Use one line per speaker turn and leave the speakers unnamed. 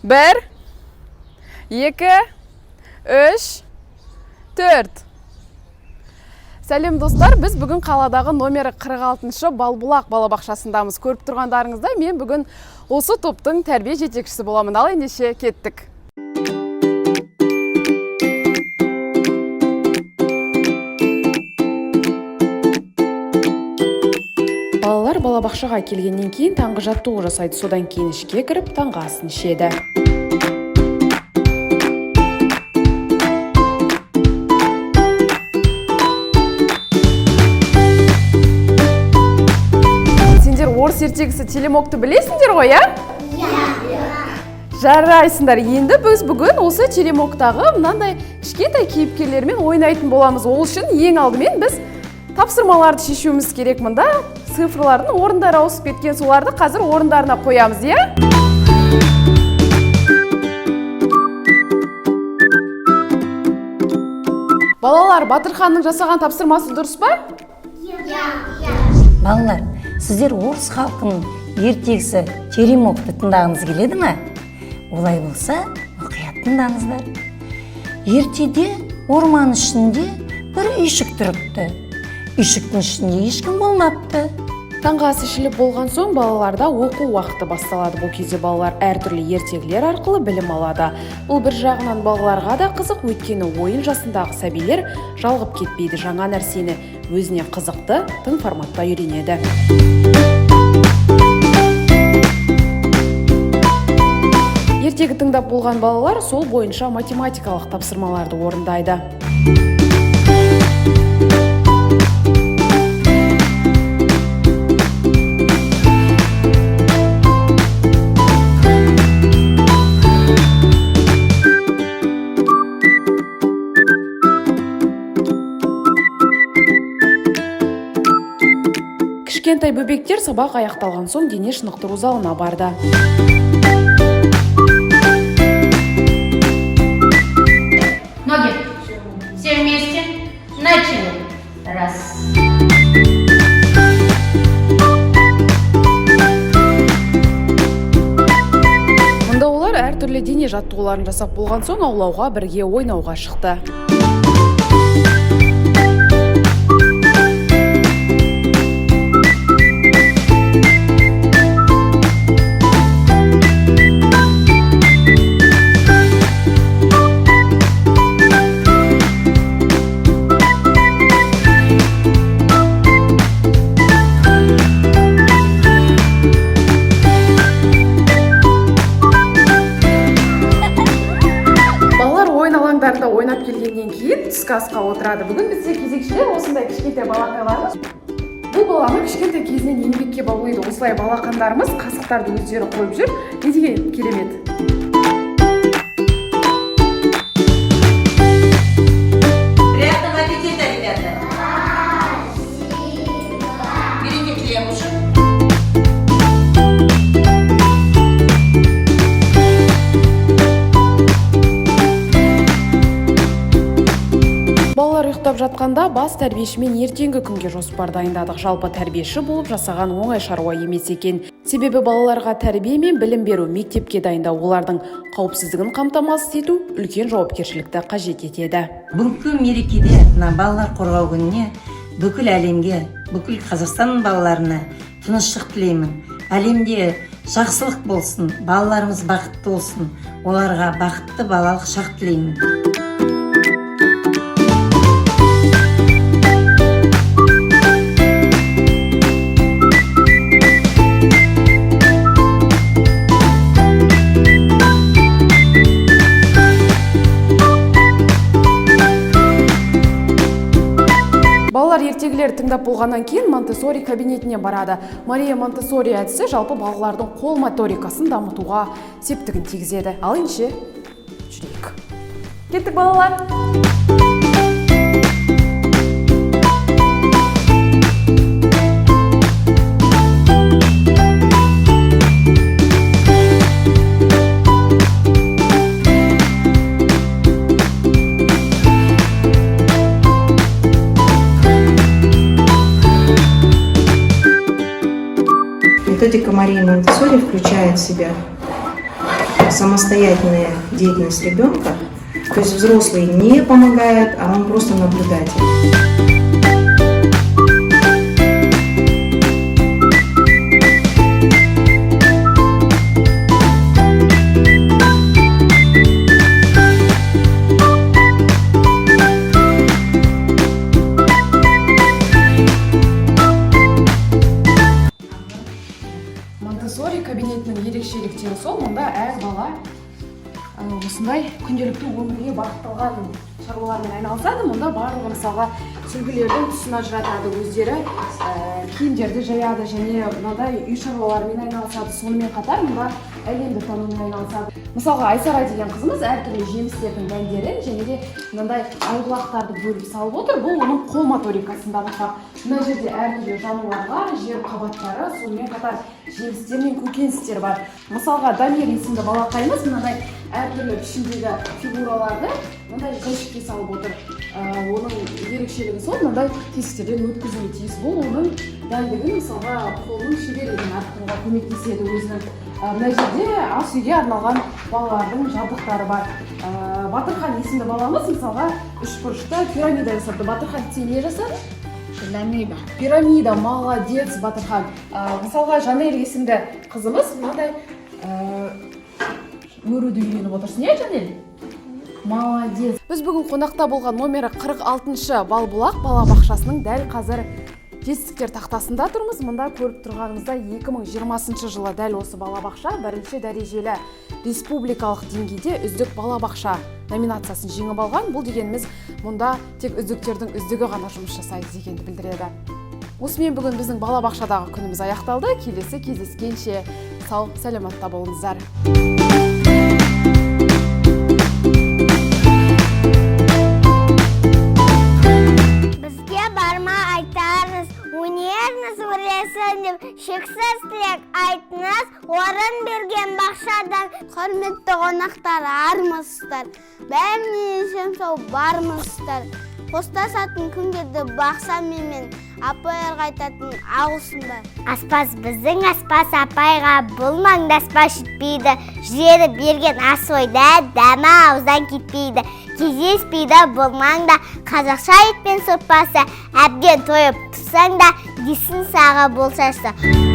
Бір, екі, үш, төрт. Сәлем, достар! Біз бүгін қаладағы номері 46-шы Балбұлақ балабақшасындамыз. Көріп тұрғандарыңыздай, мен бүгін осы топтың тәрбие жетекшісі боламын. Ал ендеше кеттік. Балалар балабақшаға келгеннен кейін таңғы жаттығу жасайды, содан кейін ішке кіріп, таңғы асын ішеді. Сендер орыс ертегісі Теремокты білесіңдер ғой, иә? Жарайсыңдар. Енді біз бүгін осы Теремоктағы мынандай кішкентай кейіпкерлермен ойнайтын боламыз. Ол үшін ең алдымен біз тапсырмаларды шешуіміз керек. Мында цифрлардың орындары ауысып кеткен, соларды қазір орындарына қоямыз, иә? Балалар, Батырханның жасаған тапсырмасы дұрыс па?
Балалар, сіздер орыс халқының ертегісі Теремокты тыңдағыңыз келеді ме? Олай болса, мұқият тыңдаңыздар. Ертеде орман ішінде бір үйшік тұрыпты. Үйшіктің ішінде ешкім болмапты.
Таңғы ас ішіліп болған соң, балаларда оқу уақыты басталады. Бұл кезде балалар әртүрлі ертегілер арқылы білім алады. Бұл бір жағынан балаларға да қызық, өйткені ойын жасындағы сәбилер жалығып кетпейді, жаңа нәрсені өзіне қызықты, тың форматта үйренеді. Ертегі тыңдап болған балалар сол бойынша математикалық тапсырмаларды орындайды. Кішкентай бөбектер сабақ аяқталған соң дене шынықтыру залына барды.
Ноги. Все вместе. Начали. Раз.
Мұнда олар әртүрлі дене жаттығуларын жасап болған соң, аулауға бірге ойнауға шықты. Балалар ойын алаңдарында ойнап келгеннен кейін түскі асқа отырады. Бүгін бізде кезекшілер осындай кішкентай балақайларымыз. Бұл баланы кішкентай кезінен еңбекке баулиды. Осылай балақандарымыз қасықтарды өздері қойып жүр. Не деген керемет!
Приятного аппетита, ребята! Берите хлебушек.
Балалар ұйықтап жатқанда бас тәрбиешімен ертеңгі күнге жоспар дайындадық. Жалпы, тәрбиеші болып жасаған оңай шаруа емес екен. Себебі балаларға тәрбие мен білім беру, мектепке дайындау, олардың қауіпсіздігін қамтамасыз ету үлкен жауапкершілікті қажет етеді.
Бүгінгі мерекеде, мына балалар қорғау күніне, бүкіл әлемге, бүкіл Қазақстан балаларына тыныштық тілеймін. Әлемде жақсылық болсын, балаларымыз бақытты болсын, оларға бақытты балалық шақ тілеймін.
Балалар ертегілер тыңдап болғаннан кейін Монтессори кабинетіне барады. Мария Монтессори әдісі жалпы балалардың қол моторикасын дамытуға септігін тигізеді. Ал ендеше жүрейік. Кеттік, балалар!
Методика Марии Монтессори включает в себя Самостоятельная деятельность ребенка, то есть взрослый не помогает, а он просто наблюдатель.
Монтессори кабинетінің ерекшеліктері сол, мұнда әр бала осындай күнделікті өмірге бағытталған шаруалармен айналысады. Мұнда барлығы, мысалға, сүлгілердің түсін ажыратады, өздері киімдерді жаяды және мынадай үй шаруаларымен айналысады. Сонымен қатар мұнда әлемді танумен айналысады. Мысалға, Айсара деген қызымыз әртүрлі жемістердің дәндерін және де мынандай айбұлақтарды бөліп салып отыр. Бұл оның қол моторикасын дамытпақ. Мына жерде әртүрлі жануарлар, жер қабаттары, сонымен қатар жемістер мен көкөністер бар. Мысалға, Дамир есімді балақайымыз мынандай әртүрлі пішіндегі фигураларды мындай жәшікке салып отыр. Оның ерекшелігі сол, мынандай тесіктерден өткізуі тиіс. Бұл оның дәлдігін, мысалға, қолының шеберлігін арттыруға көмектеседі өзінің. Мына жерде ас үйге арналған балалардың жабдықтары бар. Батырхан есімді баламыз, мысалға, үшбұрышты пирамида жасапты. Батырхан, сен не жасадың?
Пирамида.
Пирамида, молодец, Батырхан. Мысалға, Жанель есімді қызымыз мынандай өруді үйреніп отырсың, иә, Жанель? Молодец. Біз бүгін қонақта болған номері 46-шы Балбұлақ балабақшасының дәл қазір жетістіктер тақтасында тұрмыз. Мұнда көріп тұрғанымыздай, 2020 жылы дәл осы балабақша бірінші дәрежелі республикалық деңгейде үздік балабақша номинациясын жеңіп алған. Бұл дегеніміз, мұнда тек үздіктердің үздігі ғана жұмыс жасайды дегенді білдіреді. Осымен бүгін біздің балабақшадағы күніміз аяқталды. Келесі кездескенше сау саламатта болыңыздар.
Бізге барма айтарыңыз, өнеріңіз өрлесін деп шексіз тілек айтыңыз, орын берген бақшадан. Құрметті қонақтар, армысыздар, бәріне есен сау бармысыздар? Қоштасатын күн келді бақша менімен, апайларға айтатын алғысым бар.
Аспаз, біздің аспаз апайға бұл маңда аспаз жетпейді. Жүреді берген ас ойда, дәмі ауыздан кетпейді. Кездеспейді бұл маңда қазақша ет пен сорпасы. Әбден тойып тұрсаң да, дейсің сағы болсашы.